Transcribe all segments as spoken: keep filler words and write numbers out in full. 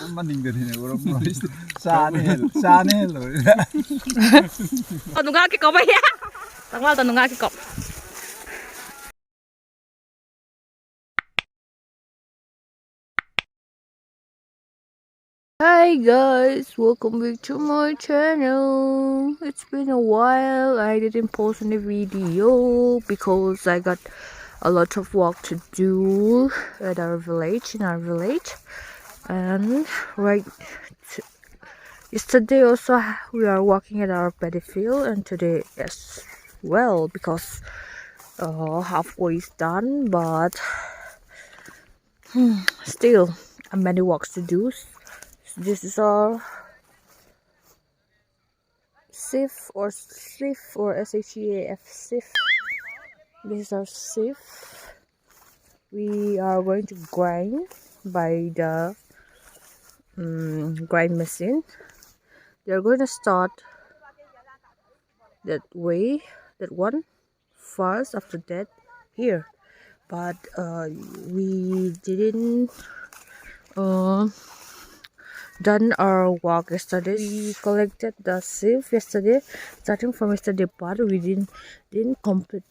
Ama ning ka thina ura mo. Sa ne hel, sa ne hel lo. Ka nunga kikop a hia. Tangval ta nunga kikop. Hi guys, welcome back to my channel. It's been a while I didn't post any video because I got a lot of work to do at our village, in our village. And right t- yesterday also, we are working at our paddy field, and today as well, because uh, halfway is done, but hmm, still, uh, many works to do. This is our sieve or sieve or S H E A F, sieve. This is our sieve. We are going to grind by the um, grind machine. They are going to start that way, that one first, after that here. But uh, we didn't uh, done our work yesterday. We collected the sieve yesterday, starting from yesterday, but we didn't didn't complete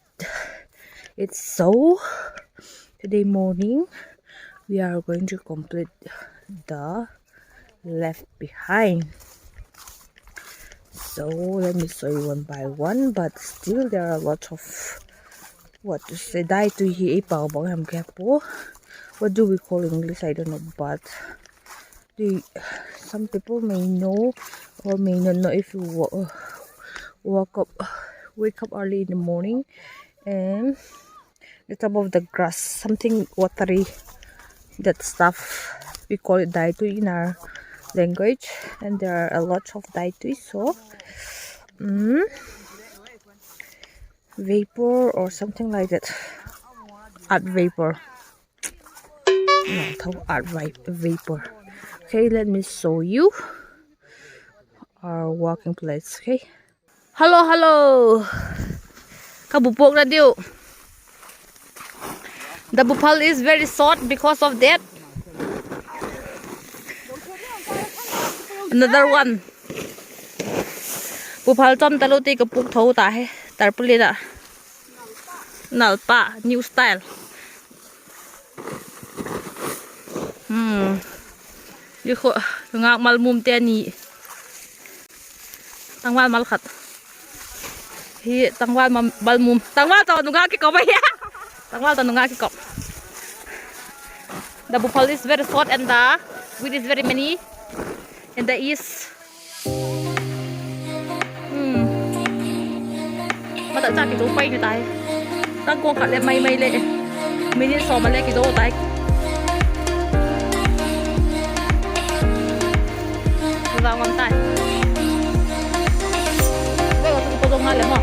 it. So today morning we are going to complete the left behind. So let me show you one by one, but still there are a lot of, what to say, dai tui hi ei pau bang hem ka he pua. What do we call in English? I don't know, but do you, some people may know or may not know if you wa- uh, woke up, wake up early in the morning and the top of the grass, something watery, that stuff, we call it dai tui in our language, and there are a lot of dai tui, so mm, vapor or something like that, art vapor. No, tho art vi- vapor. Okay, let me show you our working place. Okay. Hello, hello. Ka bu puakna diu. The buphal is very short because of that. Another one. Buphal chom talu ti ka puak tho ta hi. Tarpaulin a. Nalpa, new style. Hmm. Hi kho, nungak malmum te ni. Tangval mal khat. Hi tangval ma- malmum. Tangval tawh nungak kikop a hia. Tangval tawh nungak kikop. The buphal is very short and the weed is very many in the east. Hmm. Mata cha kido pai ni tai. Tang kuang khat le mai mai le. Minute sawm a le kido tai. Kido ngam tai. Ve ko tu ko dong nga le mo.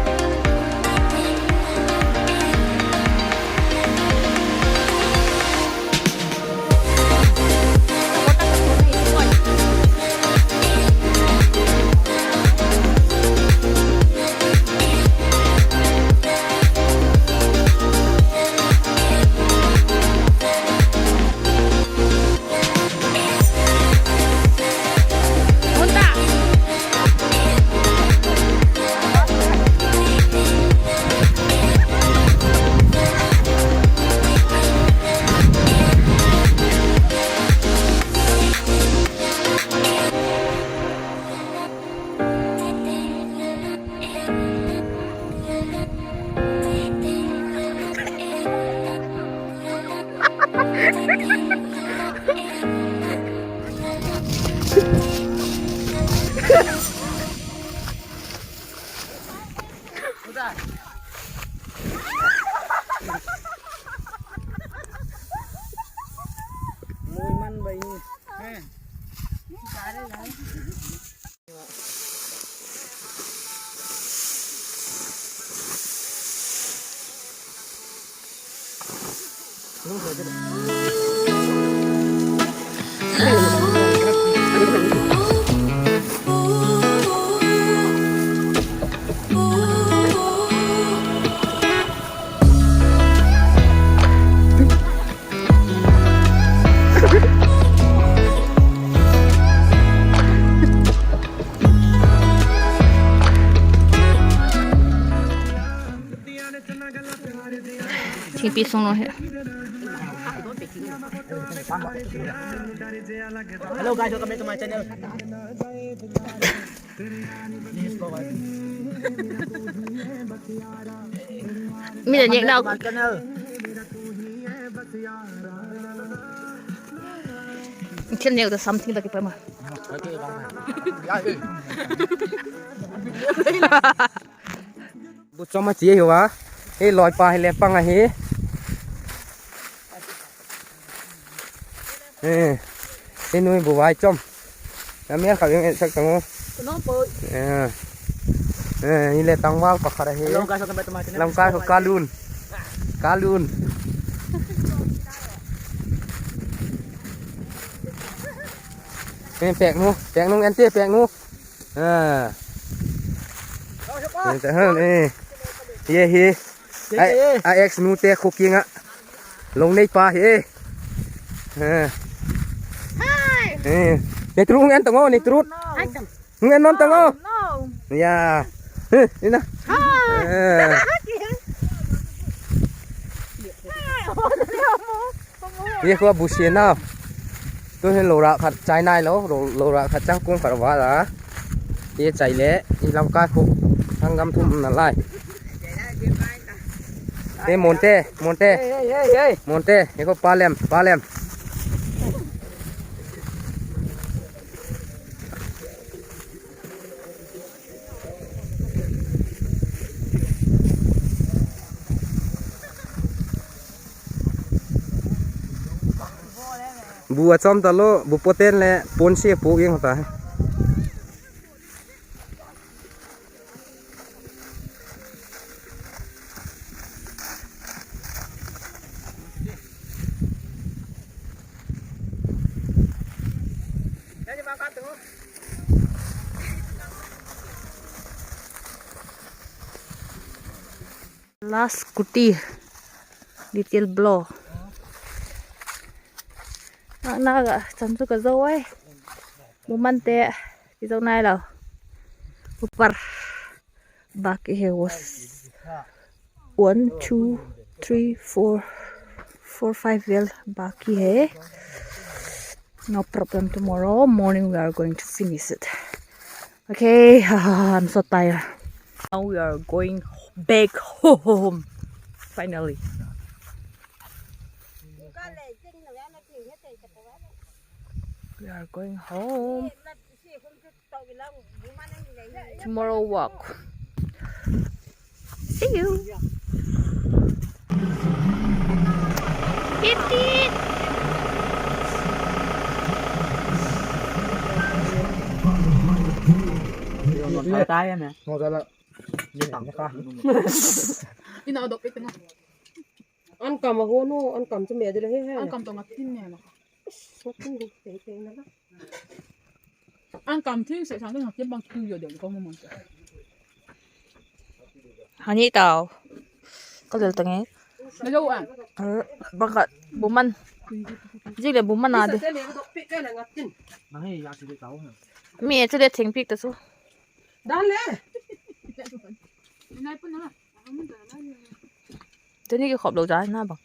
Pi sung lo hi. Hello guys, welcome back to my channel. Mi le nek dau. Thil nek da something da ki pa ma. Bu chom a chia hi ua. Hi lawipa hi le pang ahi. Eh, hi nui bu vai chom. Na mial kha eng en sak tang u. Eh, hi le tangval pakhat ahi. Lamkai kha kalun. Kalun. Eh, pek nu, pek nu, en ti pek nu. Ah. Ye hi. A ex nu te khu kiang ah. Long nei pa hi. Eh. Nei tru en tang o, nei tru. Hung en nom tang o. Ya. Ina. Ye khua bu sia na. Tu hin lo ra khat chai nai lo, lo ra khat chang kung khat va la. Ye chai le, i lam kai khu. Thang gam thum na lai. Te mon te, mon te. Mon te, ye khu pa lem, pa lem. Bu a chom ta lo, bu poten le ponsi a pu ging ta. Last scooty, little blow. Nak nak a chan chu ka zo ai. Mu man te, i zo nai lo. Upar. Baki he was one, two, three, four, four, five well baki he. No problem. Tomorrow morning we are going to finish it. Okay, I'm so tired. Now we are going back home. Finally. We are going home. Tomorrow walk. See you. It, it. An kam a ho no, an kam chu me de le he he. An kam tong a tin ne la. Sot tin hi te te na la. An kam thing se sang ding a kim bang tu yo de ko mo mo. Hani tau. Ka lel ta nge. Na lo a. Bang ka bu man. Jing le bu man a de. Mi chu le thing piak ta chu. Dan le. Nai pun na. Tuni ki khop lo ja na bang.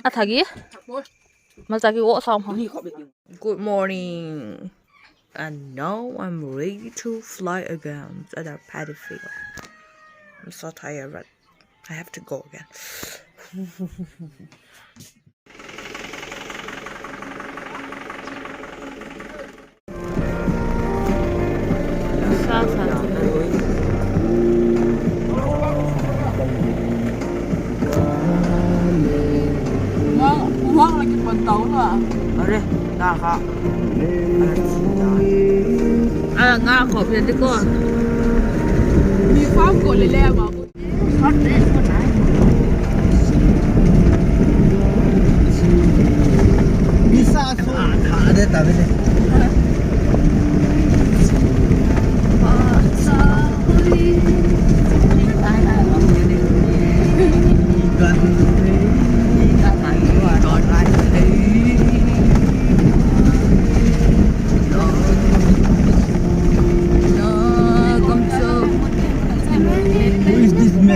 A thagi. Malcha ki wo sam hang. Good morning. And now I'm ready to fly again at a paddy field. I'm so tired, but I have to go again. Are, ta kha. A nga khop le di ko. Mi farm ko le le ma. Who is this man?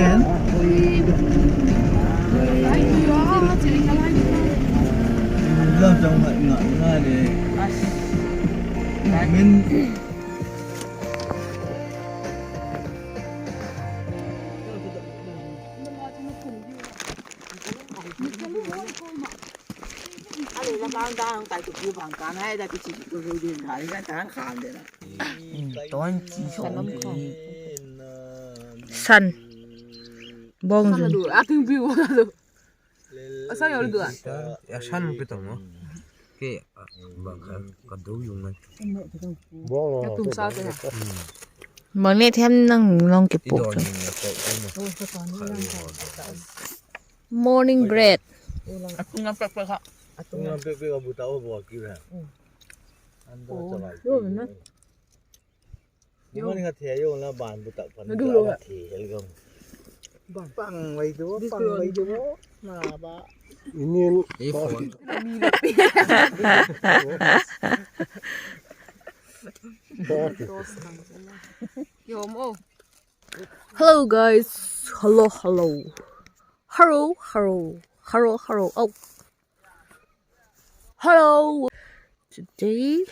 San. Bawng zun. A san pi tang maw? Ke, bang kha ka do yung ngai. Bang ne thiam nang long kipuk. Morning bread. Atung lam pek pek kha. Atung lam pek pek a bu ta o bo ki ra. An do cha lai. Inin Hello, guys. Hello, hello. Hello, hello. Hello, hello. Oh. Hello. Today,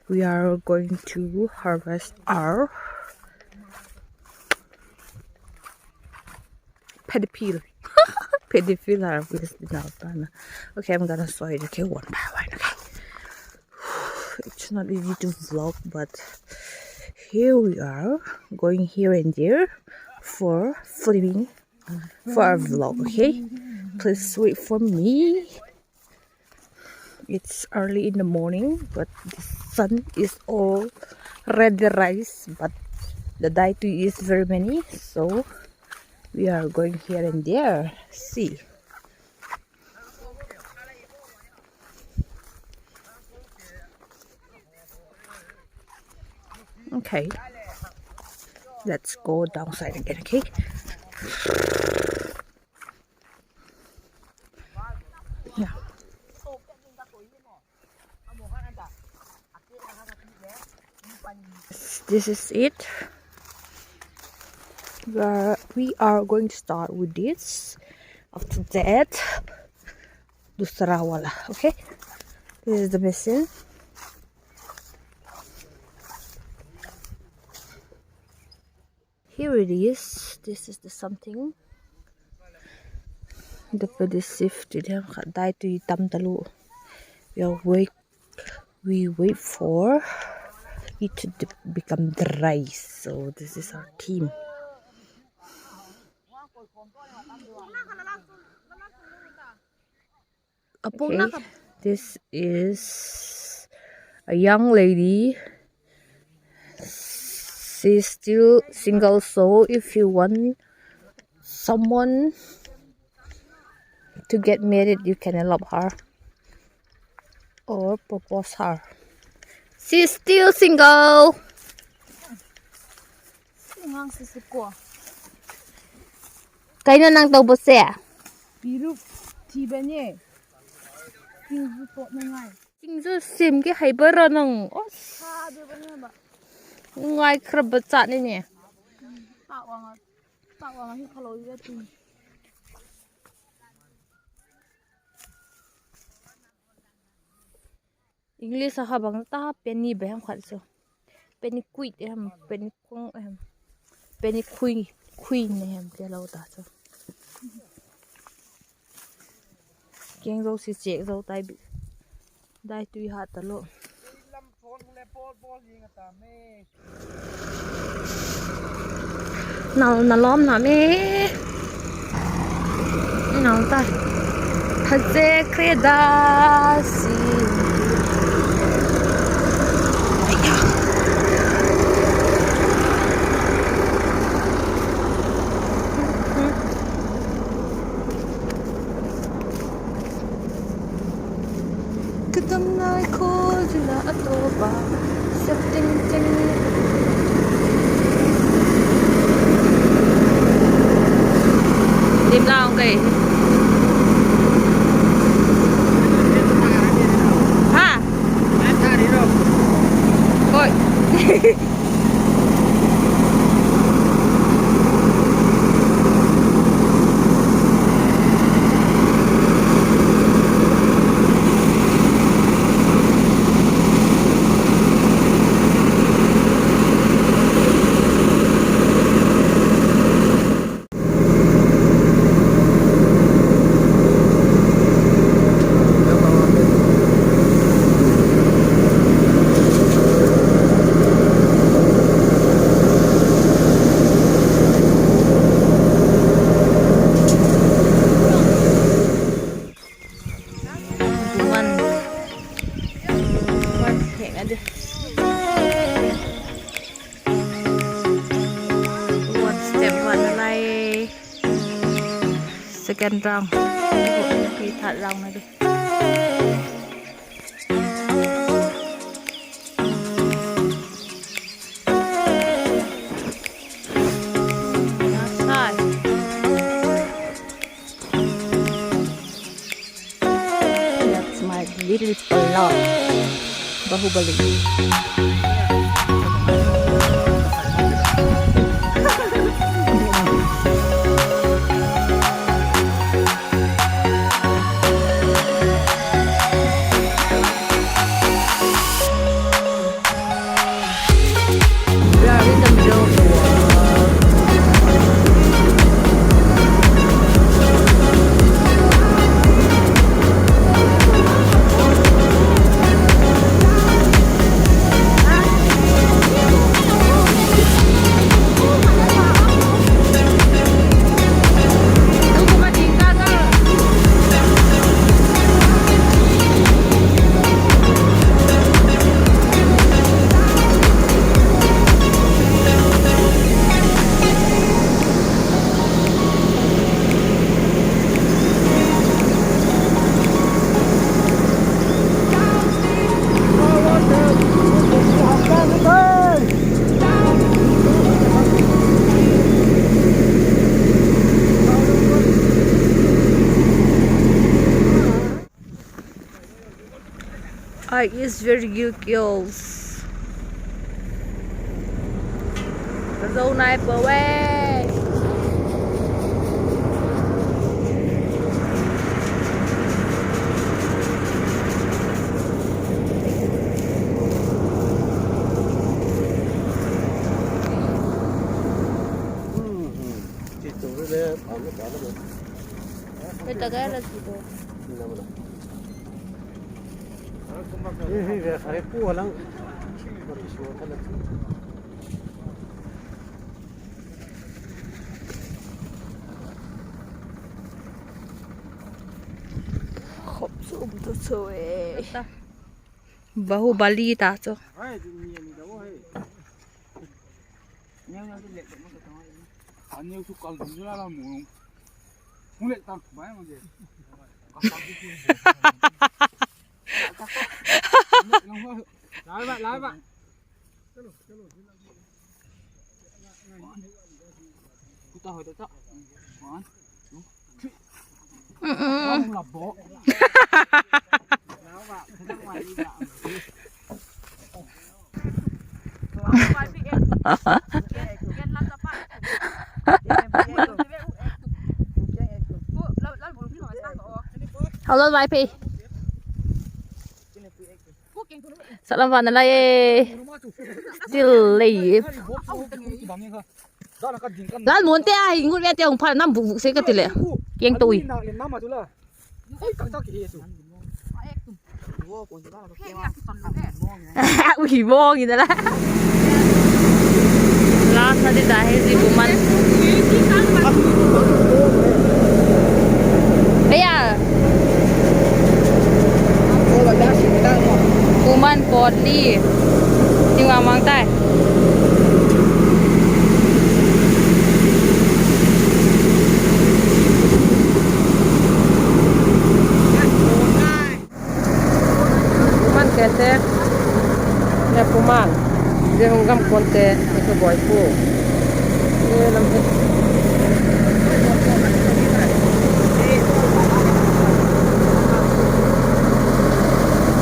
we are going to harvest our paddy peel. Paddy peel harvest in our tana. Okay, I'm gonna show it, okay, one by one, okay? It's not easy to vlog, but here we are, going here and there for filming for our vlog, okay? Please wait for me. It's early in the morning, but the sun is already rise, but the daitui is very many, so we are going here and there. See. Okay. Let's go downside again, okay? Yeah. This is it. We are, we are going to start with this. After that, दूसरा वाला, okay? This is the machine. Here it is. This is the something. The paddy sieve ti diam kha, daitui tam talu. We are wait, we wait for it to d-, become dry. So this is our team. Okay, this is a young lady. She's still single, so if you want someone to get married, you can help her or propose her. She's still single. Kaina nang tawh bose. Piruk thi bani. Singju tawh na ngai. Singju sim ki hai ba ra nang. Os. Ngai khra ba chat ni ni. English a kha bang ta, penny bang khat chu. Penny quid em, penny kung em. Penny khui, khui ne em ke lo ta chu. Keng zo si chek zo tai bi. Daitui hat ta lo. Nal na lawm na me. Nal ta. Haze kreda si. Ka tam lai khaw zila a tawp a, sep ting ting. Lim lang kei. Ha? Hoi. One step one lai. Second round. Hi third round na di. That's my little plot. Bahubali. We are in the middle of the world. I is very good girls. Ka zo nai pua e. Oi, ta ka la si ko. Khop chu um tu chu e. Bahubali ta chu. Hello, my pay. Salam van lai e. Til lei. Lal mun te a hi ngut ve te hung pha nam buk buk se ka ti le. Kiang to i. Ui, bawng in a la. Last na ti ta he zi kuman. Aya. Kuman pot li. Ti wa mang tai. Kuman kente. Ne kuman. Zia hung gam konte. Ne ka boy pu. E lam he.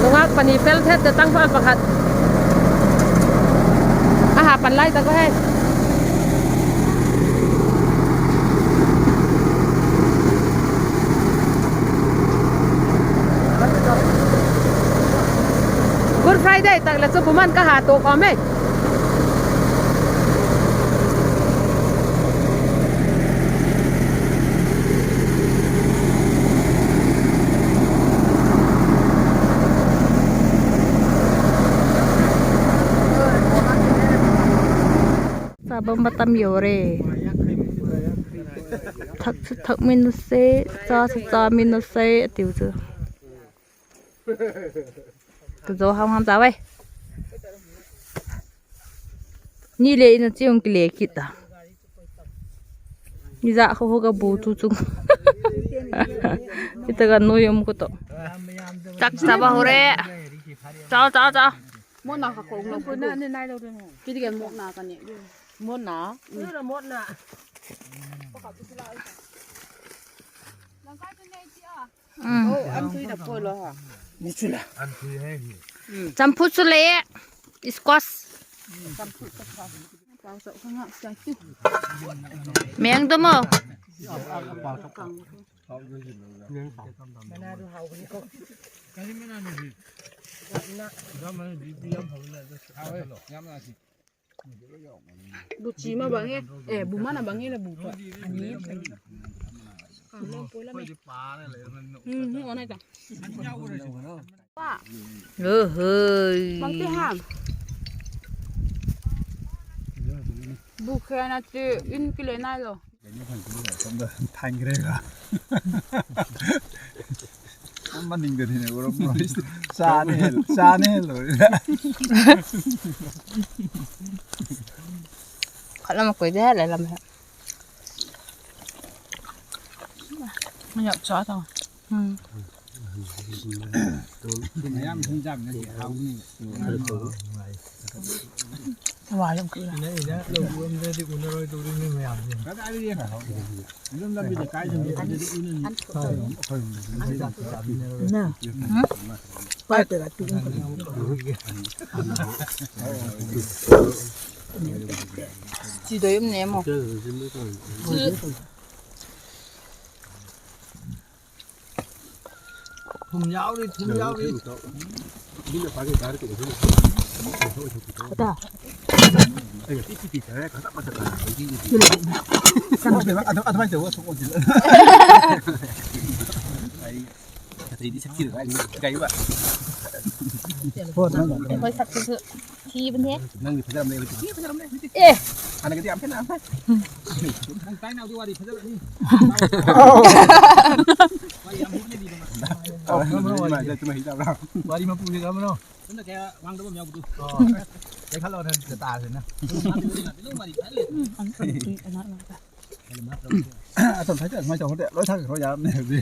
Nungak pani fel thet te tangval pakhat. A ha pan lai tak he. Good Friday tak le chu kuman ka ha to khawm e. Sa bam ba tam yo re. Thak chu thak min nu se, cha chu cha min nu se, a tiu chu. Ka zo ham ham cha wei. Ni le in a chiang kile kit ta. Ni za kho ho ka bu chu chung. Ita ka noi um ko to. Tak sa ba hore. Chao, chao, chao. Mona kha ko lo ko. Ti ti ken mona ka ne. Mona. Ni na mona. Langkai tu nei ti a. Mm. Oh, an tui na poi lo ha. Ni chu la. An tui he hi. Mm. Champhut chu le. Squash. Champhut ka kha. Pau so ka nga sa tu. Meng to mo. Bu chi ma bang e, eh, bu ma na bang e la bu pa. Ani. Hmm, hmm, ona ta. Pa. Lo hoi. Bang te ham. Bu khe na te in kile nai lo. Thang kre ka. Ama ning de ni ura mo. Sa ne, sa ne lo. Khat lam koi de le lam he. Mayap cha ta. Hmm. Wa lam kila. Na. Hmm? Pai te la tu. Chi doi um ne mo. Thum yau ri, thum yau ri. Kata. Hoi sak chu. Thi ban he. Nang ni phajar mai. Thi phajar mai. Eh. Ana ka diam kena. Nang tai nau di wari phajar ni. Wari am hu ni di ma. Wari ma pu ni ka ma no. Tunda kaya wang da bam yau bu tu. Kaya kha lo na ta ta na. Lu wari kha le. A ton thai te mai chang hote loi thak ro ya ne bi.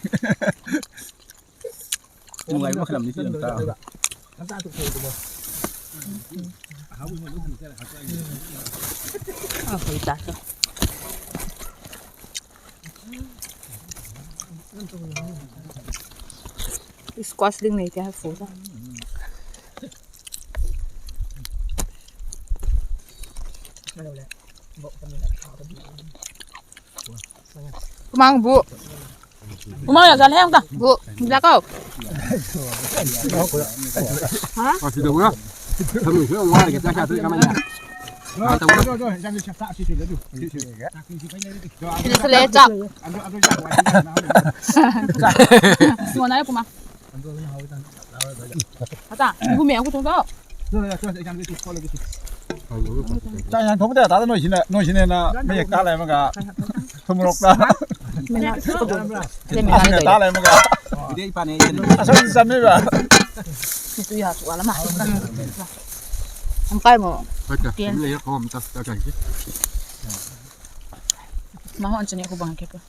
Ngai ma khalam ni ti ta. A khoi ta. Squash ding nei te ha fu ta. Kumang bu. Kumang ya jal hem ta. Bu, ja ko. Ha? Sila sila chak. Sua na kuma. Ata, bu me aku tung to. Chai yang thong te ta noi sine, noi sine na me ka lai ma ka. Thum rok ta. Me na. Te me na ta lai ma ka. Dei pa ne. Asa sa me ba. Tu ya tu ala ma. Am kai mo. Hoi ta. Tiang. Me ya ko am ta ta kai. Ma hon chane ko bang ke ko.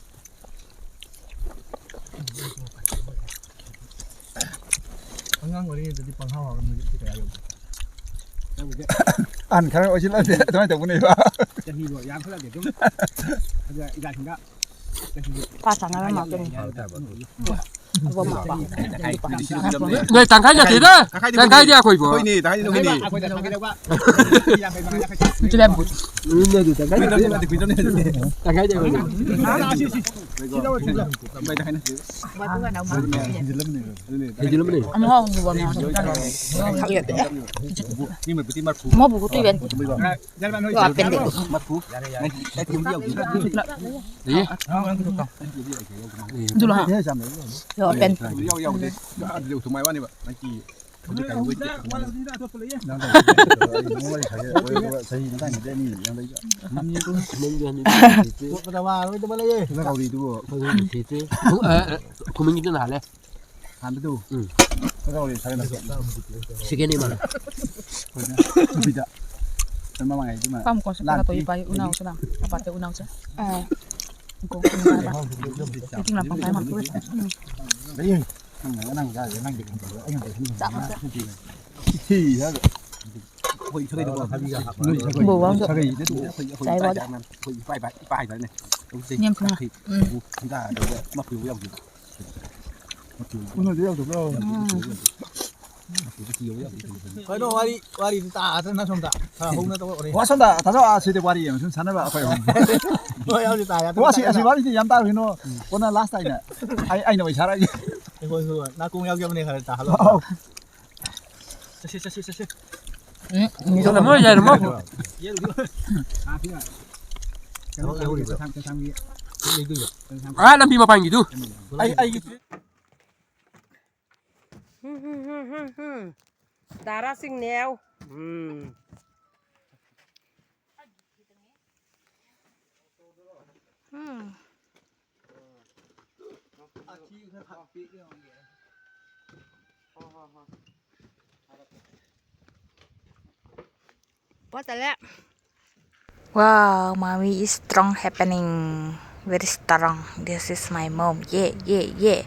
An kha o sila de, tawh te bu nei ba. Pa chang na ma ke ni. Noi tangkai ja ti da. Tangkai dia koi bo. Koi ni, tangkai ni, koi ni. Chilem. Tangkai dia koi. Ama hong bu ma. Ma bu tu ben. Yo pen de. Dula. Yo pen. Khuming itu na le. Han tu. Second ni ma. Pam ko sa ka to i pai unau sa na. Apa te unau sa. Ko. Iking lam pang kai ma. Bo wa. Chai wa. Niam sa na. Koi no wari, wari ta ta na som ta. Tha hong na to ore. Wa som ta, ta so a si de wari em sun sana ba koi hong. Wa si, a si wari ti yam ta hino. Kona last time na. Ai, ai no isara. Ko ko na kung yau yau ne kha ta halo. Sa si, sa si, sa si. Ni so mo ya mo. Ah, lampi ma pang gitu. Ai, ai. Dara sing neu. What the le? Wow, mommy is strong happening. Very strong. This is my mom. Yeah, yeah, yeah.